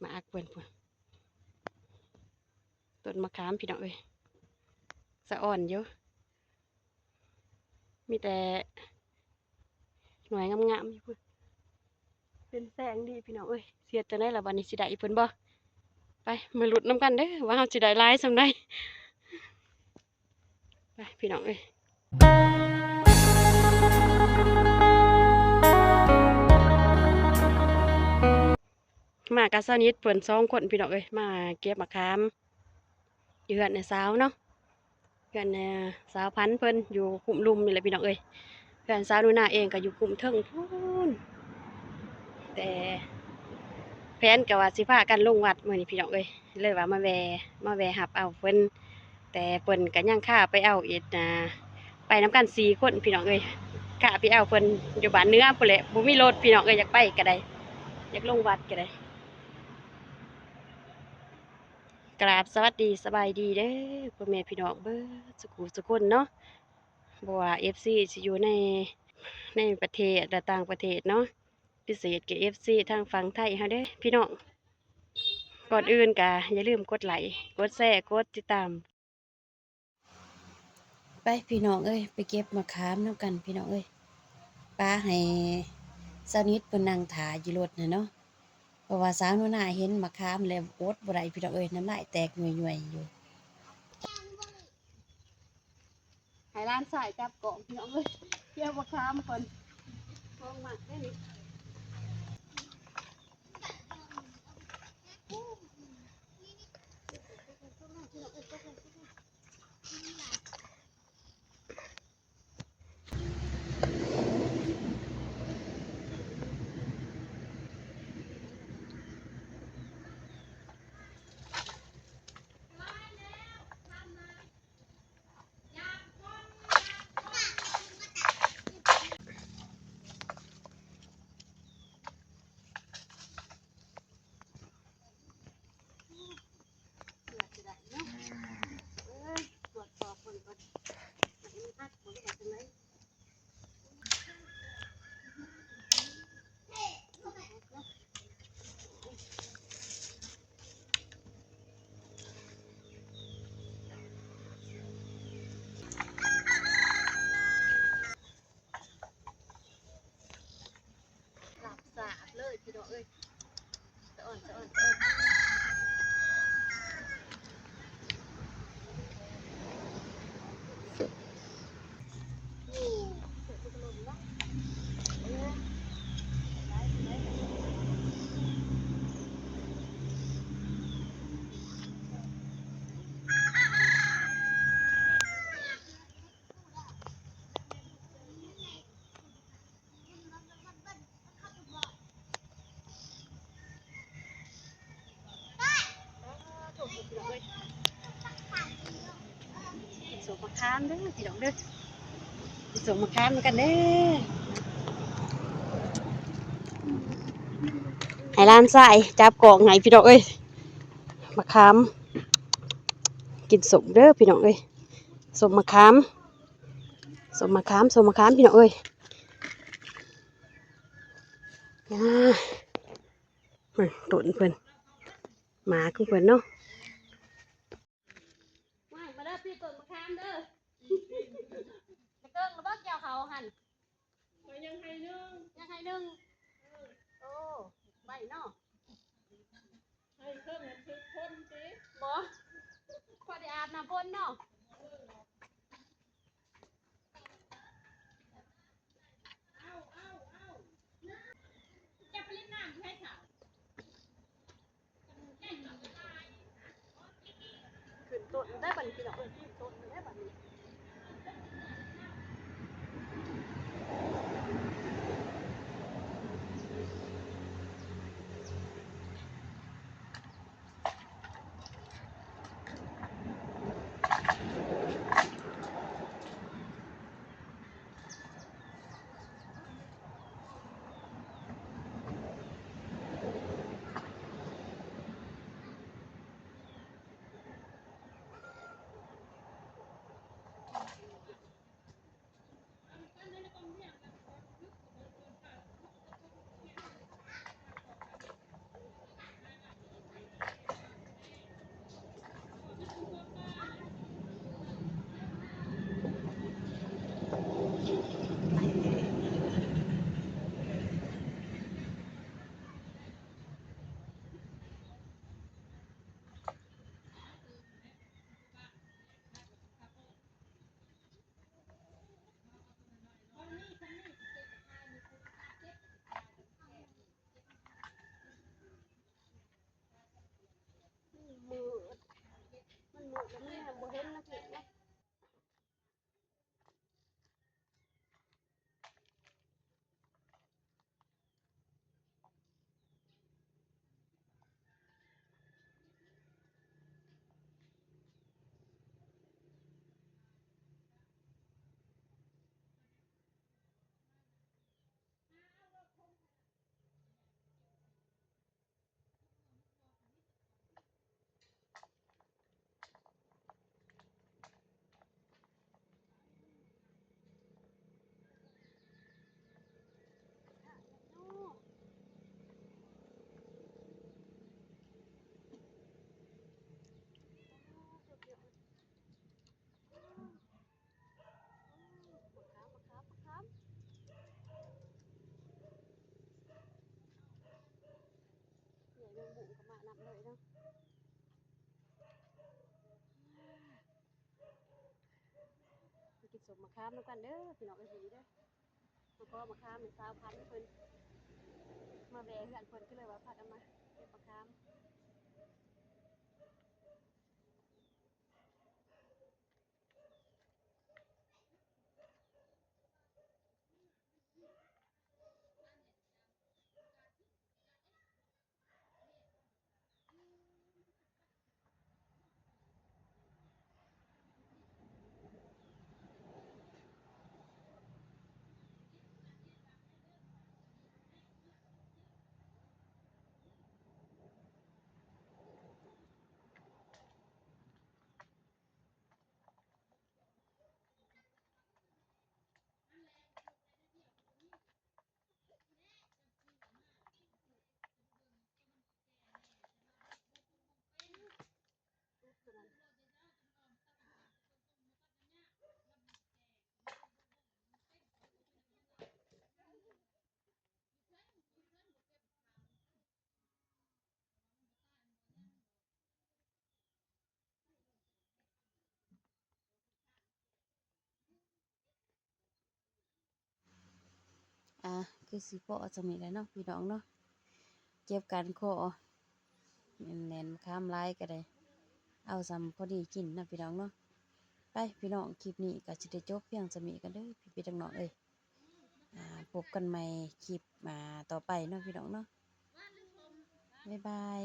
ໝາກເພິ່ນພຸ້ນ ຕົ້ນມະຂາມພີ່ນ້ອງເອີຍ ສະອ່ອນຢູ່ ມີແຕ່ໜ່ວຍງາມໆຢູ່ພຸ້ນ ເປັນແສງດີພີ່ນ້ອງເອີຍ. ຊິເຮັດຈັ່ງໃດລະບາດນີ້ ຊິໄດ້ເພິ່ນບໍ່? ໄປ ມາລຸ້ນນຳກັນເດີ ວ່າເຮົາຊິໄດ້ຫຼາຍສ່ຳໃດ. ໄປພີ່ນ້ອງເອີຍ ມາກັບສາວນິດເພິ່ນສອງຄົນພີ່ນ້ອງເອີຍ ມາເກັບໝາກຂາມຢູ່ເຮືອນນ້າສາວເນາະ ເຮືອນນ້າສາວພັນເພິ່ນຢູ່ຄຸ້ມລຸ່ມນີ້ແຫຼະພີ່ນ້ອງເອີຍ. ເຮືອນສາວໜູນາເອງກໍຢູ່ຄຸ້ມເທິງພຸ້ນ ແຕ່ແຜນກໍວ່າຊິພາກັນລົງວັດມື້ນີ້ພີ່ນ້ອງເອີຍ ເລີຍວ່າມາແວ່ ມາແວ່ຮັບເອົາເພິ່ນ ແຕ່ເພິ່ນກໍຍັງຄາໄປເອົາອີກນະ ໄປນຳກັນສີ່ຄົນພີ່ນ້ອງເອີຍ ຄາໄປເອົາເພິ່ນຢູ່ບ້ານເໜືອພຸ້ນແຫຼະ ບໍ່ມີລົດພີ່ນ້ອງເອີຍ ຢາກໄປກໍໄດ້ ຢາກລົງວັດກໍໄດ້. ກາບສະຫວັດດີສະບາຍດີເດີ ພໍ່ແມ່ພີ່ນ້ອງເບິດສຸຂູສຸຄົນເນາະ ບໍ່ວ່າເອັຟຊີຊິຢູ່ໃນ ໃນປະເທດ ແລະ ຕ່າງປະເທດເນາະ ພິເສດກໍເອັຟຊີທາງຝັ່ງໄທເຮົາເດີພີ່ນ້ອງ. ກ່ອນອື່ນກໍຢ່າລືມກົດໄລ້ ກົດແຊ ກົດຕິດຕາມ ໄປພີ່ນ້ອງເອີຍ ໄປເກັບໝາກຂາມນຳກັນພີ່ນ້ອງເອີຍ. ປາໃຫ້ສາວນິດເພິ່ນນັ່ງຖ້າຢູ່ລົດຫັ້ນເນາະ ເພາະວ່າສາວໜູນາເຫັນໝາກຂາມແລ້ວອົດບໍ່ໄດ້ພີ່ນ້ອງເອີຍ ນ້ຳລາຍແຕກຍ້ວຍໆຢູ່. ໃຫ້ຫຼານຊາຍຈັບກ້ອງພີ່ນ້ອງເອີຍ ເກັບໝາກຂາມກ່ອນ ຂອງມັກເດ້ນີ້. ລາບສາບເລີຍພີ່ນ້ອງເອີຍ ສະອອນ ສະອອນ ສະອອນ. ກິນສົ້ມໝາກຂາມເດີພີ່ນ້ອງເດີ ກິນສົ້ມໝາກຂາມນຳກັນເດີ. ໃຫ້ຫຼານຊາຍຈັບກ້ອງໃຫ້ພີ່ນ້ອງເອີຍ ໝາກຂາມ ກິນສົ້ມເດີພີ່ນ້ອງເອີຍ ສົ້ມໝາກຂາມ ສົ້ມໝາກຂາມ ສົ້ມໝາກຂາມພີ່ນ້ອງເອີຍ. ອ່າ ເບິ່ງຕົ້ນເພິ່ນ ໝາຂອງເພິ່ນເນາະ. ມາເດີປີ້ຕົ້ນໝາກຂາມເດີ ໄປເກິ່ງລະບໍ່ກ່ຽວເຂົ້າຫັ້ນ ຂ້ອຍຍັງໄຮ່ໜຶ່ງ ຍັງໄຮ່ໜຶ່ງ ເອີ ໂອ້ ໄວເນາະ. ໃຫ້ເຄິ່ງມັນຖືກຝົນຕິ ບໍ່ ພໍໄດ້ອາບນ້ຳຝົນເນາະ. ຂຶ້ນຕົ້ນໄດ້ບັດນີ້ພີ່ນ້ອງເອີຍ ຂຶ້ນຕົ້ນໄດ້ບັດນີ້. ເຂົ້າມານຳເລີຍເນາະ. ມາກິນສົ້ມໝາກຂາມນຳກັນເດີພີ່ນ້ອງເອີຍ ເດີ ມາຂໍໝາກຂາມໃຫ້ສາວພັນເພິ່ນ ມາແວ່ເຮືອນເພິ່ນ ກໍເລີຍວ່າພາກັນມາເກັບໝາກຂາມ. ອ່າ ຄືຊິພໍສ່ຳນີ້ແຫຼະເນາະພີ່ນ້ອງເນາະ ເຈັບການຄໍ ແໜ້ນໆ ຄາມຫຼາຍກໍໄດ້ ເອົາສ່ຳພໍດີກິນເນາະພີ່ນ້ອງເນາະ. ໄປພີ່ນ້ອງ ຄລິບນີ້ກໍຊິໄດ້ຈົບພຽງສ່ຳນີ້ກ່ອນເດີພີ່ໆ ນ້ອງໆເອີຍ. ອ່າ ພົບກັນໃໝ່ຄລິບ ອ່າ ຕໍ່ໄປເນາະພີ່ນ້ອງເນາະ. ບາຍບາຍ.